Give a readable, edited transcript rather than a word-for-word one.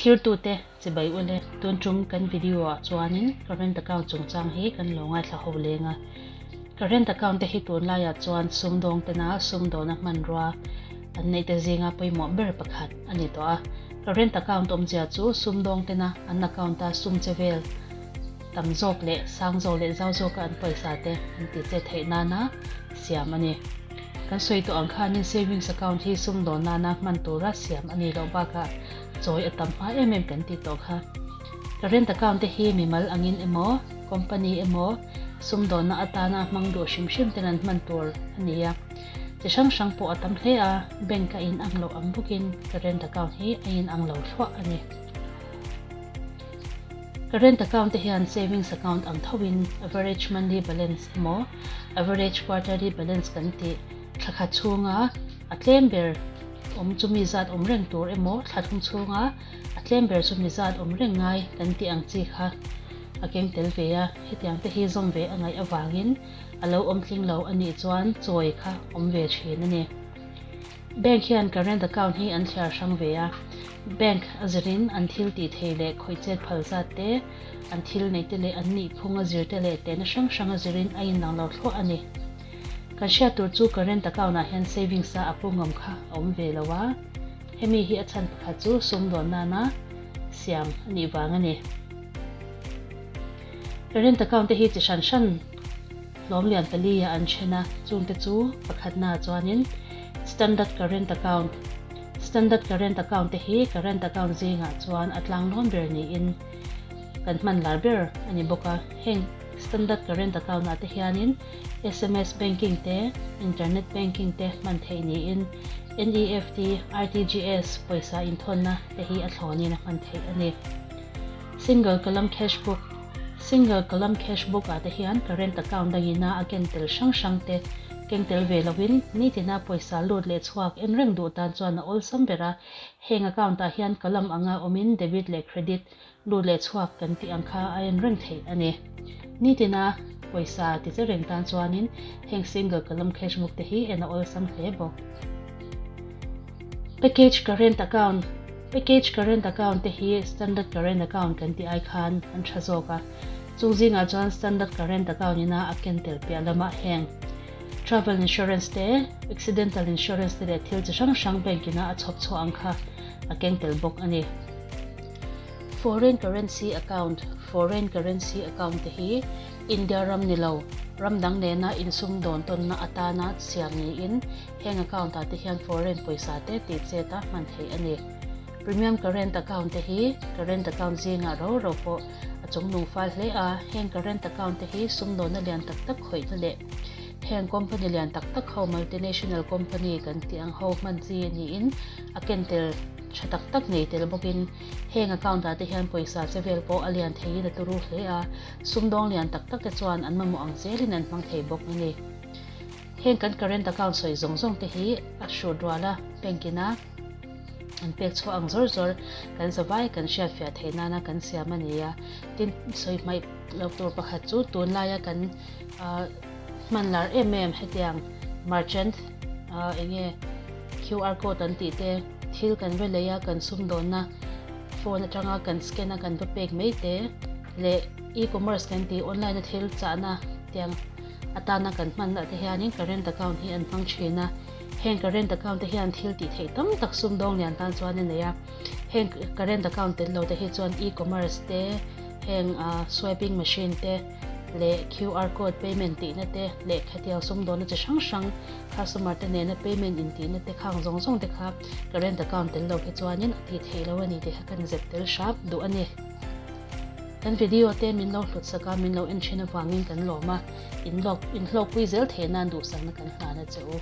Thirtute chibai ule. Tun tum kan video ah chuanin current account chungchang hi kan lo ngaithla ho leng a. Current account te hi tunlaiah chuan sumdawng tena sumdawna hmanrua an neih te zinga pawimawh ber pakhat a ni tawh a. Current account awmzia chu sumdawng tena an account a sum che vel tam zawk leh sang zawk leh zau zawka an pawisa te an ti che theih nana siam a ni. Kan sawi tawh ang khanin savings account hi sumdawn nana hman tura siam a nih loh bakah chawi a tam hma em em kan tih tawh kha. Current account te hi mimal angin emaw, company emaw sumdawnna atana hmang duh hrim hrim ten an hman tur a ni a. Chi hrang hrang pawh a tam hle a, bank a inang loh ang bawkin current account hi a inang lo thluah a ni. Current account te hian savings account ang thoin average monthly balance emaw average quarterly balance kan tih thla khat chhunga a tlem ber awm chu mi zat awm reng tur emaw thla thum chhunga a tlem ber chu mi zat awm reng ngai kan tih ang chi kha a keng tel ve a, hetiang te hi zawm ve a ngaih avangin a lo awm tling lo a nih chuan chawi kha awm ve thin a ni. Bank hian current account hi an thliar hrang ve a, bank a zirin an thil tih thei leh khawih chet phal zat te, an thil neih te leh an nih phung a zir te leh tehna hrang hrang a zirin a inang lo thluah a ni. Kan hriat tur chu current account ah hian savings a a pungawm kha a awm ve lo a, hemi hi a chhan pakhat chu sumdawn nana siam a nih vang a ni. Current account te hi chi hran hran hlawm lian pali-ah an then a, chungte chu pakhatnaah chuanin Standard Current Account, Standard Current Account te hi current account zingah chuan a tlanglawn ber niin kan hman lar ber a ni bawk a. Heng Standard Current Account ah te hianin sms banking te, internet banking te hman theih niin NEFT, RTGS pawisa inthawnna te hi a thlawnin a hman theih a ni. Single Column Cash Book, Single Column Cash Book ah te hian current account dangina a ken tel hrang hrang te keng tel ve lovin nitina pawisa lut leh chhuak en reng duh tan chuan a awlsam ber a. Heng account ah hian column anga awmin debit leh credit lut leh chhuak kan tih ang kha a en reng theih a ni. Nitina pawisa ti che reng tan chuanin heng Single Column Cash Book te hi en a awlsam hle bawk. Package Current Account, Package Current Account te hi Standard Current Account kan tih ai khan an tha zawk a. Chung zingah chuan Standard Current Account ina a ken tel piah lamah heng Travel Insurance te, Accidental Insurance te leh thil chi hrang hrang bank ina a chhawp chhuah ang kha a keng tel bawk a ni. Foreign Currency Account, Foreign Currency Account te hi India ram ni lo, ram dang nena insumdawn tawnna atana siam niin Heng account ah te hian foreign pawisa te tih chet a hman theih a ni. Premium current account te hi current account zingah ro ro pawh a chungnung fal hle a, heng current account te hi sumdawnna lian tak tak khawihna leh heng company lian tak tak ho multinational company kan tih ang ho hman chi niin a ken tel tha tak tak nei tel bawkin heng account ah te hian pawisa che vel pawh a lian theiin a turu hle a, sumdawng lian tak tak te chuan an mamawh ang zelin an hmang thei bawk a ni. Heng kan current account sawi zawng zawng te hi a hrut rual a, bank ina an pek chhuah ang zawr zawr kan zavai kan hriat fiah theih nana kan siam a ni a. Tin, sawi hmaih loh tur pakhat chu tunlaia kan hman lar em em hetiang merchant eng nge QR code an tih te thil kan va lei a kan sumdawnna phone atanga kan scan a kan va pek mai te leh e-commerce kan tih online a thil chahna tiang atana kan hman lah te hianin current account hi an hmang thin a, heng current account te hian thil tih theih tam tak sumdawng lian tan chuan a nei a, heng current account tel lo te hi chuan e-commerce te, heng ah swiping machine te leh QR code payment tihna te leh khatiang sumdawnna chi hrang hrang customer te nena payment intihna te khang zawng zawng te kha current account tel lo hi chuanin a tih theih lo a ni tih kha kan zep tel hrap duh a ni. Kan video te min lo hlut sak a, min lo en thin avangin kan lawm a, in lawk in hlawkpui zel theih nan duhsakna kan hlan a che u.